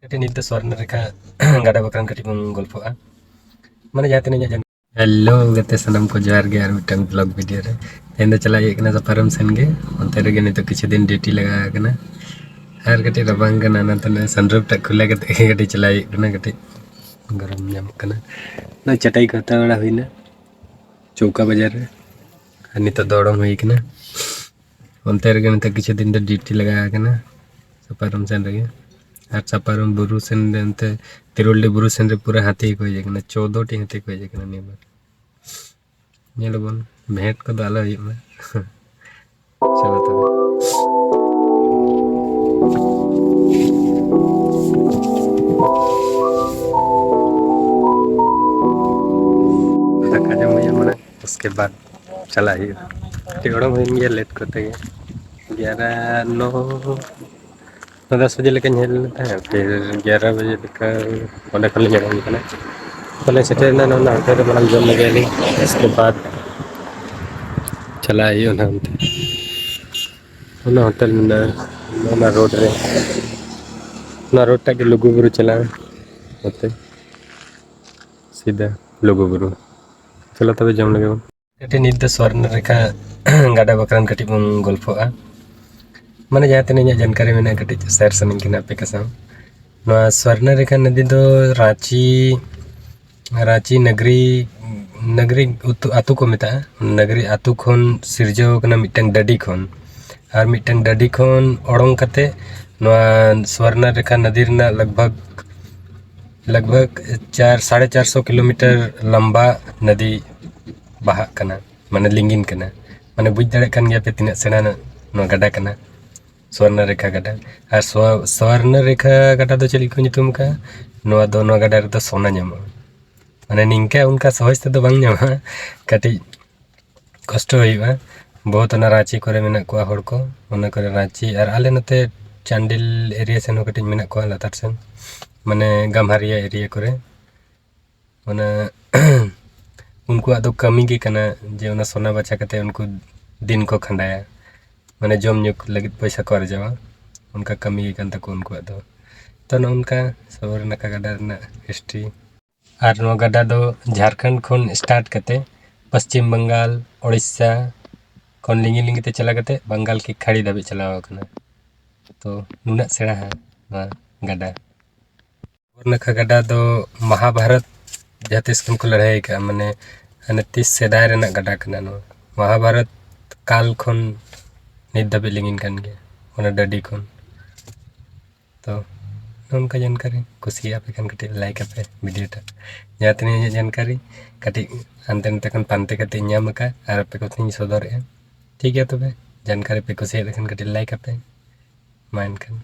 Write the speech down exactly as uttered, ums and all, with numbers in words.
ᱠᱟᱹᱴᱤᱡ ᱱᱤᱛ ᱫᱚ ᱥᱚᱨᱱᱚ ᱨᱮᱠᱷᱟ ᱜᱟᱰᱟ ᱵᱟᱠᱷᱨᱟ ᱠᱟᱹᱴᱤᱡ ᱵᱚᱱ ᱜᱚᱞᱯᱷᱚᱜᱼᱟ᱾ ᱢᱟᱱᱮ ᱡᱟᱦᱟᱸ ᱛᱤᱱᱟᱹᱜ ᱤᱧᱟᱹᱜ ᱡᱟᱱ- ᱦᱮᱞᱳ ᱜᱟᱛᱮ ᱥᱟᱱᱟᱢ ᱠᱚ, ᱡᱚᱦᱟᱨ ᱜᱮ ᱟᱨ ᱢᱤᱫᱴᱟᱝ ᱵᱞᱚᱜ ᱵᱷᱤᱰᱤᱭᱳ ᱨᱮ᱾ ᱛᱮᱦᱮᱧ ᱫᱚ ᱪᱟᱞᱟᱜ ᱦᱩᱭᱩᱜ ᱠᱟᱱᱟ ᱥᱟᱯᱟᱨᱚᱢ ᱥᱮᱱ ᱜᱮ᱾ ᱚᱱᱛᱮ ᱨᱮᱜᱮ ᱱᱤᱛᱚᱜ ᱠᱤᱪᱷᱩ ᱫᱤᱱ ᱰᱤᱭᱩᱴᱤ ᱞᱟᱜᱟᱣ ᱟᱠᱟᱱᱟ᱾ ᱟᱨ ᱠᱟᱹᱴᱤᱡ ᱨᱟᱵᱟᱝ ᱠᱟᱱᱟ, ᱚᱱᱟᱛᱮ ᱱᱚᱜᱼᱚᱭ ᱥᱟᱱᱨᱩᱯ ᱴᱟᱜ ᱠᱷᱩᱞᱟᱹ ᱠᱟᱛᱮ ᱜᱮ ᱠᱟᱹᱴᱤᱡ ᱪᱟᱞᱟᱜ ᱦᱩᱭᱩᱜ ᱠᱟᱱᱟ᱾ ᱠᱟᱹᱴᱤᱡ ᱜᱚᱨᱚᱢ ᱧᱟᱢᱚᱜ ᱠᱟᱱᱟ᱾ ᱱᱚᱜᱼᱚᱭ ᱪᱟᱴᱟᱭ ᱠᱚ ᱦᱟᱛᱟᱣ ᱵᱟᱲᱟ ᱦᱩᱭᱱᱟ ᱪᱳᱣᱠᱟ ᱵᱟᱡᱟᱨ ᱨᱮ᱾ ᱟᱨ ᱱᱤᱛᱚᱜ ᱫᱚ ᱚᱰᱚᱝ ᱦᱩᱭ ᱠᱟᱱᱟ᱾ ᱚᱱᱛᱮ ᱨᱮᱜᱮ ᱱᱤᱛᱚᱜ ᱠᱤᱪᱷᱩ ᱫᱤᱱ ᱫᱚ ᱰᱤᱭᱩᱴᱤ ᱞᱟᱜᱟᱣ ᱟᱠᱟᱱᱟ ᱥᱟᱯᱟᱨᱚᱢ ᱥᱮᱱ ᱨᱮᱜᱮ᱾ ᱟᱨ ᱥᱟᱯᱟᱨᱚᱢ ᱵᱩᱨᱩ ᱥᱮᱱ ᱨᱮ, ᱚᱱᱛᱮ ᱛᱤᱨᱩᱞᱰᱤ ᱵᱩᱨᱩ ᱥᱮᱱ ᱨᱮ ᱯᱩᱨᱟᱹ ᱦᱟᱹᱛᱤ ᱜᱮᱠᱚ ᱦᱮᱡ ᱟᱠᱟᱱᱟ, ᱪᱳᱫᱽᱫᱳ ᱴᱤ ᱦᱟᱹᱛᱤ ᱠᱚ ᱦᱮᱡ ᱟᱠᱟᱱᱟ ᱱᱤᱭᱟᱹ ᱵᱟᱨ᱾ ᱧᱮᱞ ᱟᱵᱚᱱ, ᱵᱷᱮᱸᱴ ᱠᱚᱫᱚ ᱟᱞᱚ ᱦᱩᱭᱩᱜ ᱢᱟ᱾ ᱪᱚᱞᱚ ᱛᱚᱵᱮ᱾ ᱫᱟᱠᱟ ᱡᱚᱢ ᱦᱩᱭᱩᱜᱼᱟ ᱢᱟᱲᱟᱝ, ᱩᱥᱠᱮ ᱵᱟᱫ ᱪᱟᱞᱟᱜ ᱦᱩᱭᱩᱜᱼᱟ᱾ ᱠᱟᱹᱴᱤᱡ ᱚᱰᱚᱝ ᱦᱩᱭᱮᱱ ᱜᱮᱭᱟ ᱞᱮᱴ ᱠᱚᱛᱮ ᱜᱮ, ᱜᱮᱭᱟᱨᱟ ᱱᱚ ᱱᱚ ᱫᱚᱥ ᱵᱟᱡᱮ ᱞᱮᱠᱟᱧ ᱦᱮᱡ ᱞᱮᱱ ᱛᱟᱦᱮᱸᱫ, ᱯᱷᱤᱨ ᱜᱮᱭᱟᱨᱟ ᱵᱟᱡᱮ ᱞᱮᱠᱟ ᱚᱸᱰᱮ ᱠᱷᱚᱱ ᱞᱤᱧ ᱚᱰᱚᱝ ᱠᱟᱱᱟ᱾ ᱛᱟᱦᱞᱮ ᱥᱮᱴᱮᱨ ᱮᱱᱟ ᱱᱚᱣᱟ ᱦᱳᱴᱮᱞ ᱨᱮ, ᱢᱟᱲᱟᱝ ᱡᱚᱢ ᱞᱮᱜᱮᱭᱟᱞᱤᱧ, ᱩᱥᱠᱮ ᱵᱟᱫ ᱪᱟᱞᱟᱜ ᱦᱩᱭᱩᱜᱼᱟ ᱱᱟᱦᱟᱜ ᱚᱱᱛᱮ᱾ ᱚᱱᱟ ᱦᱳᱴᱮᱞ ᱢᱮᱱᱟᱜᱼᱟ ᱚᱱᱟ ᱨᱳᱰ ᱨᱮ, ᱚᱱᱟ ᱨᱳᱰ ᱴᱟᱜ ᱜᱮ ᱞᱩᱜᱩᱵᱩᱨᱩ ᱪᱟᱞᱟᱜᱼᱟ ᱱᱚᱛᱮ ᱥᱤᱫᱷᱟ ᱞᱩᱜᱩᱵᱩᱨᱩ᱾ ᱪᱚᱞᱚ ᱛᱚᱵᱮ ᱡᱚᱢ ᱞᱮᱜᱮ ᱵᱚᱱ᱾ ᱠᱟᱹᱴᱤᱡ ᱱᱤᱛ ᱫᱚ ᱥᱚᱨᱱᱚ ᱨᱮᱠᱷᱟ ᱜᱟᱰᱟ ᱵᱟᱠᱷᱨᱟ ᱠᱟᱹᱴᱤᱡ ᱵᱚᱱ ᱜᱚᱞᱯᱷᱚᱜᱼᱟ᱾ ᱢᱟᱱᱮ ᱡᱟᱦᱟᱸ ᱛᱤᱱᱟᱹᱜ ᱤᱧᱟᱹᱜ ᱡᱟᱱᱠᱟᱨᱤ ᱢᱮᱱᱟᱜᱼᱟ, ᱠᱟᱹᱴᱤᱡ ᱥᱮᱭᱟᱨ ᱥᱟᱱᱟᱧ ᱠᱟᱱᱟ ᱟᱯᱮ ᱠᱚ ᱥᱟᱶ᱾ ᱱᱚᱣᱟ ᱥᱚᱨᱱᱚ ᱨᱮᱠᱷᱟ ᱱᱚᱫᱤ ᱫᱚ ᱨᱟᱸᱪᱤ, ᱨᱟᱸᱪᱤ ᱱᱟᱜᱽᱨᱤ, ᱱᱟᱜᱽᱨᱤ ᱩᱛᱩ, ᱟᱛᱩ ᱠᱚ ᱢᱮᱛᱟᱜᱼᱟ᱾ ᱱᱟᱜᱽᱨᱤ ᱟᱛᱩ ᱠᱷᱚᱱ ᱥᱤᱨᱡᱟᱹᱣ ᱠᱟᱱᱟ ᱢᱤᱫᱴᱟᱝ ᱰᱟᱹᱰᱤ ᱠᱷᱚᱱ᱾ ᱟᱨ ᱢᱤᱫᱴᱟᱝ ᱰᱟᱹᱰᱤ ᱠᱷᱚᱱ ᱚᱲᱚᱝ ᱠᱟᱛᱮ ᱱᱚᱣᱟ ᱥᱚᱨᱱᱚ ᱨᱮᱠᱷᱟ ᱱᱚᱫᱤ ᱨᱮᱱᱟᱜ ᱞᱟᱜᱽ ᱵᱷᱟᱜᱽ, ᱞᱟᱜᱽ ᱵᱷᱟᱜᱽ ᱪᱟᱨ, ᱥᱟᱲᱮ ᱪᱟᱨ ᱥᱚ ᱠᱤᱞᱳᱢᱤᱴᱟᱨ ᱞᱟᱢᱵᱟ ᱱᱚᱫᱤ ᱵᱟᱦᱟᱜ ᱠᱟᱱᱟ, ᱢᱟᱱᱮ ᱞᱤᱸᱜᱤᱱ ᱠᱟᱱᱟ᱾ ᱢᱟᱱᱮ ᱵᱩᱡᱽ ᱫᱟᱲᱮᱭᱟᱜ ᱠᱟᱱ ᱜᱮᱭᱟ ᱯᱮ ᱛᱤᱱᱟᱹᱜ ᱥᱮᱬᱟ ᱱᱚᱣᱟ ᱜᱟᱰᱟ ᱠᱟᱱᱟ, ᱥᱚᱨᱱᱚ ᱨᱮᱠᱷᱟ ᱜᱟᱰᱟ᱾ ᱟᱨ ᱥᱚ-, ᱥᱚᱨᱱᱚ ᱨᱮᱠᱷᱟ ᱜᱟᱰᱟ ᱫᱚ ᱪᱮᱫ ᱞᱟᱹᱜᱤᱫ ᱠᱚ ᱧᱩᱛᱩᱢ ᱟᱠᱟᱫᱼᱟ? ᱱᱚᱣᱟ ᱫᱚ, ᱱᱚᱣᱟ ᱜᱟᱰᱟ ᱨᱮᱫᱚ ᱥᱚᱱᱟ ᱧᱟᱢᱚᱜᱼᱟ᱾ ᱢᱟᱱᱮ ᱱᱤᱝᱠᱟᱹ ᱚᱱᱠᱟ ᱥᱚᱦᱚᱡᱽ ᱛᱮᱫᱚ ᱵᱟᱝ ᱧᱟᱢᱚᱜᱼᱟ, ᱠᱟᱹᱴᱤᱡ ᱠᱚᱥᱴᱚ ᱦᱩᱭᱩᱜᱼᱟ᱾ ᱵᱚᱦᱩᱛ ᱚᱱᱟ ᱨᱟᱸᱪᱤ ᱠᱚᱨᱮ ᱢᱮᱱᱟᱜ ᱠᱚᱣᱟ ᱦᱚᱲ ᱠᱚ, ᱚᱱᱟ ᱠᱚᱨᱮ ᱨᱟᱸᱪᱤ ᱟᱨ ᱟᱞᱮ ᱱᱚᱛᱮ ᱪᱟᱱᱰᱤᱞ ᱮᱨᱤᱭᱟ ᱥᱮᱱ ᱦᱚᱸ ᱠᱟᱹᱴᱤᱡ ᱢᱮᱱᱟᱜ ᱠᱚᱣᱟ ᱞᱟᱛᱟᱨ ᱥᱮᱱ, ᱢᱟᱱᱮ ᱜᱟᱢᱦᱟᱨᱤᱭᱟ ᱮᱨᱤᱭᱟ ᱠᱚᱨᱮ᱾ ᱚᱱᱟ ᱩᱱᱠᱩᱣᱟᱜ ᱫᱚ ᱠᱟᱹᱢᱤ ᱜᱮ ᱠᱟᱱᱟ ᱡᱮ ᱚᱱᱟ ᱥᱚᱱᱟ ᱵᱟᱪᱷᱟ ᱠᱟᱛᱮ ᱩᱱᱠᱩ ᱫᱤᱱ ᱠᱚ ᱠᱷᱟᱸᱰᱟᱭᱟ, ᱢᱟᱱᱮ ᱡᱚᱢ ᱧᱩ ᱞᱟᱹᱜᱤᱫ ᱯᱚᱭᱥᱟ ᱠᱚ ᱟᱨᱡᱟᱣᱟ, ᱚᱱᱠᱟ ᱠᱟᱹᱢᱤ ᱜᱮ ᱠᱟᱱ ᱛᱟᱠᱚᱣᱟ ᱩᱱᱠᱩᱣᱟᱜ ᱫᱚ᱾ ᱛᱚ ᱱᱚᱜᱼᱚ ᱱᱚᱝᱠᱟ ᱥᱚᱵᱚᱨᱱᱟᱠᱷᱟ ᱜᱟᱰᱟ ᱨᱮᱱᱟᱜ ᱦᱤᱥᱴᱨᱤ᱾ ᱟᱨ ᱱᱚᱣᱟ ᱜᱟᱰᱟ ᱫᱚ ᱡᱷᱟᱲᱠᱷᱚᱸᱰ ᱠᱷᱚᱱ ᱥᱴᱟᱨᱴ ᱠᱟᱛᱮ ᱯᱚᱥᱪᱤᱢ ᱵᱟᱝᱜᱟᱞ, ᱳᱰᱤᱥᱟ ᱠᱷᱚᱱ ᱞᱤᱸᱜᱤ ᱞᱤᱸᱜᱤ ᱛᱮ ᱪᱟᱞᱟᱣ ᱠᱟᱛᱮ ᱵᱟᱝᱜᱟᱞ ᱠᱤ ᱠᱷᱟᱹᱲᱤ ᱫᱷᱟᱹᱵᱤᱡ ᱪᱟᱞᱟᱣ ᱟᱠᱟᱱᱟ᱾ ᱛᱚ ᱱᱩᱱᱟᱹᱜ ᱥᱮᱬᱟᱦᱟ ᱱᱚᱣᱟ ᱜᱟᱰᱟ᱾ ᱥᱚᱵᱚᱨᱱᱟᱠᱷᱟ ᱜᱟᱰᱟ ᱫᱚ ᱢᱚᱦᱟᱵᱷᱟᱨᱚᱛ ᱡᱟᱦᱟᱸ ᱛᱤᱥ ᱠᱷᱚᱱ ᱠᱚ ᱞᱟᱹᱲᱦᱟᱹᱭ ᱟᱠᱟᱫᱼᱟ, ᱢᱟᱱᱮ ᱦᱟᱱᱮ ᱛᱤᱥ ᱥᱮᱫᱟᱭ ᱨᱮᱱᱟᱜ ᱜᱟᱰᱟ ᱠᱟᱱᱟ ᱱᱚᱣᱟ᱾ ᱢᱚᱦᱟᱵᱷᱟᱨᱚᱛ ᱠᱟᱞ ᱠᱷᱚᱱ ᱱᱤᱛ ᱫᱷᱟᱹᱵᱤᱡ ᱞᱤᱸᱜᱤᱱ ᱠᱟᱱ ᱜᱮᱭᱟ ᱚᱱᱟ ᱰᱟᱹᱰᱤ ᱠᱷᱚᱱ᱾ ᱛᱚ ᱱᱚᱝᱠᱟ ᱡᱟᱱᱠᱟᱨᱤ ᱠᱩᱥᱤᱭᱟᱜ ᱯᱮ ᱠᱷᱟᱱ ᱠᱟᱹᱴᱤᱡ ᱞᱟᱭᱤᱠ ᱟᱯᱮ ᱵᱷᱤᱰᱤᱭᱳ ᱴᱟᱜ᱾ ᱡᱟᱦᱟᱸ ᱛᱤᱱᱟᱹᱜ ᱤᱧᱟᱹᱜ ᱡᱟᱱᱠᱟᱨᱤ ᱠᱟᱹᱴᱤᱡ ᱦᱟᱱᱛᱮ ᱱᱟᱛᱮ ᱠᱷᱚᱱ ᱯᱟᱱᱛᱮ ᱠᱟᱛᱮ ᱤᱧ ᱧᱟᱢ ᱟᱠᱟᱫ ᱟᱨ ᱟᱯᱮ ᱠᱚ ᱴᱷᱮᱱ ᱤᱧ ᱥᱚᱫᱚᱨᱮᱜᱼᱟ᱾ ᱴᱷᱤᱠ ᱜᱮᱭᱟ ᱛᱚᱵᱮ, ᱡᱟᱱᱠᱟᱨᱤ ᱯᱮ ᱠᱩᱥᱤᱭᱟᱜ ᱠᱷᱟᱱ ᱠᱟᱹᱴᱤᱡ ᱞᱟᱭᱤᱠ ᱟᱯᱮ᱾ ᱢᱟ ᱮᱱᱠᱷᱟᱱ